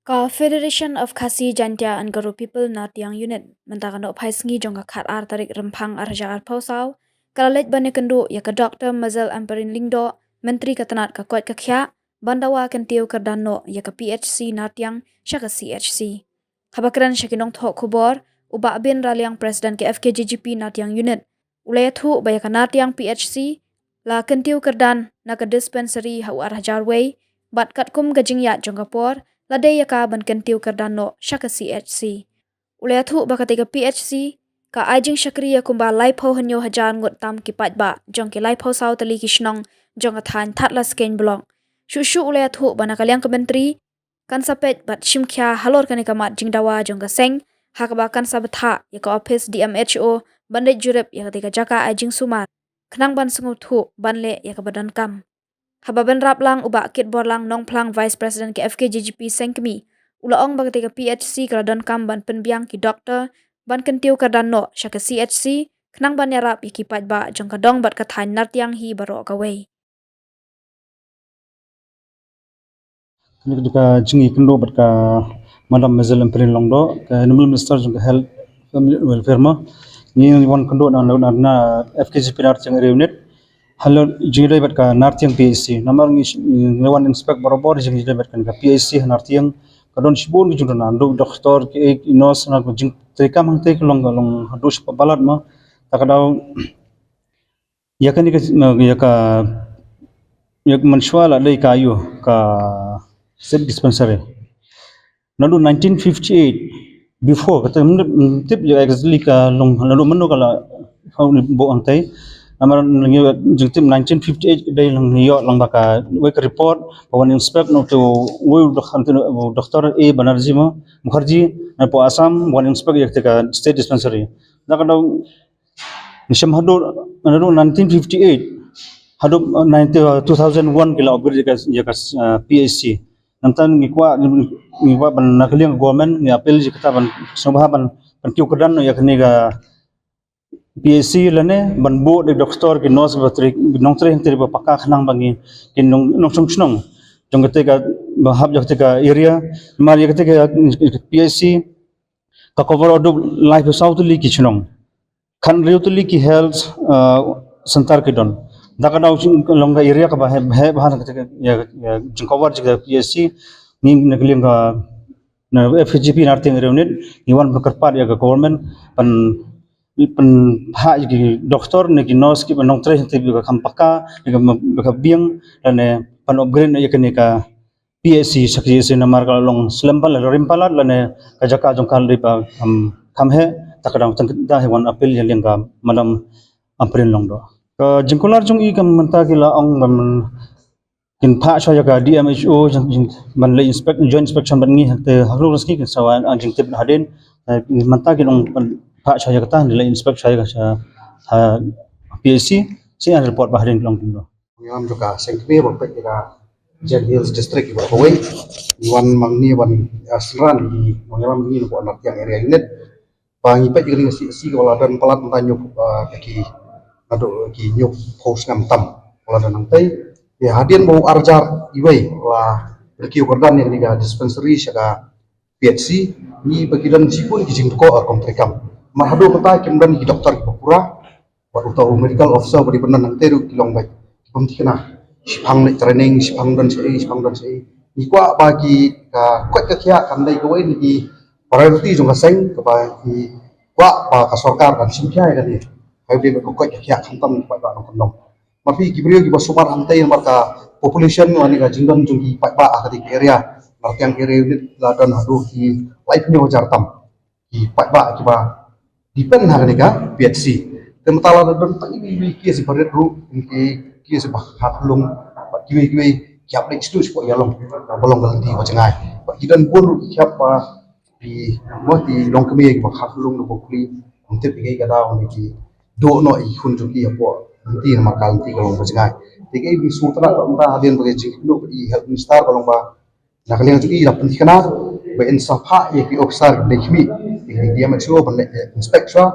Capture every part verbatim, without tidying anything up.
Ka Federation of Khasi Jaintia and Garo People Nartiang Unit mynta ka nohphai sngi jong ka khat ar tarik Rymphang ar hajar arphew saw ka la leit ban ïakynduh ïa ka Doctor Mazel Ampareen Lyngdoh, Myntri ka tnat ka koit ka khiah, ban dawa kyntiew kyrdan noh ïa ka P H C Nartiang sha ka C H C. Haba kren sha ki nongthoh khubor, u Bah Bin Raliang, President ka F K J G P Nartiang Unit, u la ïathuh ba ïa ka Nartiang P H C la kyntiew kyrdan na ka dispensary ha u ar hajar wei, bad katkum ka jingïaid jong ka por la dei ïa ka ban kyntiew kyrdan noh sha ka C H C. U la ïathuh ba katei ka P H C ka ai jingshakri ïa kumba laiphew hynñiew hajar ngut tam ki paidbah jong ki laiphew saw tylli ki shnong jong ka thaiñ Thadlaskein Block. Shuh shuh u la ïathuh ba na ka liang ka Myntri kan sa peit bad shim khia halor kane ka mat jingdawa jong ka seng, ha kaba kan sa bthah ïa ka ophis D M H O ban leit jurip ïa katei ka jaka ai jingsumar, khnang ban sngewthuh ban leh ïa kaba donkam. Haba bynrap lang, u Bah Kitborlang Nongphlang, Vice President ka F K J G P Sengkmie, u la ong ba katei ka P H C ka la donkam ban pynbiang ki doktor ban kyntiew kyrdan noh sha ka C H C, khnang ban ïarap ïa ki paidbah jong ka dong bad ka thaiñ Nartiang hi baroh kawei. Kane ka dei ka jingïakynduh bad ka Madam Mazel Ampareen Lyngdoh, ka Honourable Minister jong ka Health, Family and Welfare mo. Ngi wan kynduh na, na, na F K J P Nartiang Area Unit. Halor jingïadei bad ka Nartiang P H C. Namar ngi, ngi wan inspect barabor jingïadei bad ka P H C ha Nartiang. Ka don shibun ki jingduna, naduh doktor, ki, ki nurse, na ka jingtrei kam hangtei ka long, ka long haduh shapoh palat mo. Ta ka daw ïa kane ka, ïa ka, ïa ka mynshuwa la dei ka ïoh ka state dispensary. Naduh nineteen fifty-eight, before, kata ngim tip ïa exactly ka long, naduh mynno ka la, ha u ni buh hangtei. Namar ngi jingtip nineteen fifty-eight ka dei lang ïoh lang ba ka wei ka report, ba wan inspect na uto u wei u dok-, hangtei u Doctor A Banerjee mo, Mukherjee, na poh Assam, wan inspect ïa kata ka state dispensary. Da ka daw Ngi shem haduh, haduh nineteen fifty-eight, haduh, uh, nineteen, uh, two thousand one ki la upgrade ïa ka, ïa ka, uh, P H C. Nangta ngi kwah, ngi kwah ban na ka liang government, ngi appeal ïa kata ban sngewbha ban, ban kyntiew kyrdan ïa kane ka P H C lane ban buh da doktor, ki nurse ba trei, nongtrei hangtei ba paka, khnang ba ngi, ki nong, nongshong shnong jong kata ka, ba hap jong kata ka area, namar ïa kata ka P H C ka cover haduh laiphew saw tylli ki shnong. Khathynriew tylli ki health, uh, center ki don. Da ka daw jinglong ka area kaba heh, heh bha na ka, ïa, ïa jingcover jong ka P H C, ngi na ka liang ka, na F K J P Nartiang Area Unit, ngi wan ban kyrpad ïa ka government ban, ban phah ïa ki doktor ne ki nurse kiba nongtrei hangtei ba kham paka, ne ka, ba ka biang, lane ban upgrade ïa kane ka P H C sha ka P H C namar ka la long slem palat, rim palat lane ka jaka jong ka la dei ba, um, kham heh, ta ka daw tang da hi wan appeal ïa liang ka Madam Ampareen Lyngdoh. Ka jingkular jong i ka mynta ki la ong ban kin phah shuwa ïa ka D M H O jing, jing, ban leit inspect, joint inspection bad ngi, te ha ka sngi kin sa wan jingtip hadien, eh, mynta ki la ong ban phah shuwa ïa kata, leit inspect shuwa ïa ka sha, ha P H C, sa ïa report ba hadien ki la ong kumno. Nongïalam jong ka seng kmie ba peit ïa ka Jaintia Hills District baroh kawei. Ngi wan ma ngi wan, ah, synran ïa ki nongïalam ngi na ka Nartiang Area Unit. Ba ngi peit ïa ka C H C ka la don palat mynta hynñiew, ah, ki, naduh ki hynñiewphew snem tam ka la don hangtei. Ïa hadien ba u ar hajar wei la kyntiew kyrdan ïa ka dispensary sha ka P H C, ngi ba ki don shibun ki jingthoh, ah, kum trei kam. Namar haduh mynta kim don ki doktor kiba pura, bad uta u medical officer ba dei ban don hangtei ruh ki long beit ki bym thikna. Shiphang leit training, shiphang don shaei, shiphang don shaei. Ngi kwah ba ki ka koit ka khiah kan dei kawei na ki priority jong ka seng, kaba ngi kwah ba ka sorkar kan shim khia ïa kane. Ka dei ba ka koit ka khiah khamtam ki paidbah nongkyndong. Ma phi ki briew kiba sumar hangtei namar ka population lane ka jingdon jong ki paidbah ha katei ka area. Nartiang Area Unit la don haduh ki laiphew hynñiew hajar tam ki paidbah kiba depend ha kane ka P H C. Te mynta la don tang iwei iwei case ba rit ruh, ki case ba kha khunlung, bad kiwei kiwei ki hap leit sha sdang sha ïalong, ba long ka lynti ka jngai. Bad ki don bun ruh ki hap ba ki, mo, ki longkmie kiba kha khunlung, ba khuli, ym tip ïa ka daw ne ki duh noh ïa ki khun jong ki hapoh lynti namar ka lynti ka long ka jngai. Te kaei ba ngi sngewtynnat mynta hadien ba ka jingkynnoh i Health Minister ka long ba na ka liang jong i la pynthikna ba in sa phah ïa ki officer ba dei khmih, ïa ki D M H O ban leit inspect shuwa,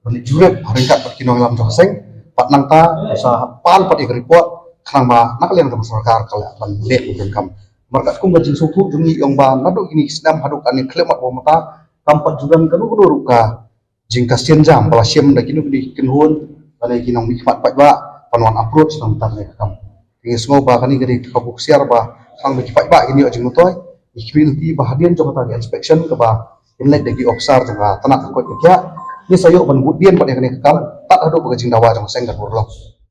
ban leit jurip ha ryngkat bad ki nongïalam jong ka seng, bad nangta sa pan pat ïa ka report khnang ba na ka liang jong ka sorkar ka lah ban leh u donkam. Namar katkum ka jingsngewthuh jong ngi ïa ong ba naduh kine ki snem haduh kane ka khyllipmat ba mynta kam pat ju don kano kano ruh ka jingkasih jam ba la shim da kino kino ki kynhun lane ki nongmihkhmat paidbah ban wan approach tang tang ïa ka kam. Te ngi sngew ba kane ka dei ka kaba ksiar ba tang ba ki paidbah kin ïoh jingmyntoi. Ngi khmih lynti ba hadien jong kata ka inspection kaba kin leit da ki officer jong ka tnat ka koit ka khiah, ngi sa ïoh ban bud dien bad ïa kane ka kam tad haduh ba ka jingdawa jong ka seng kan urlong.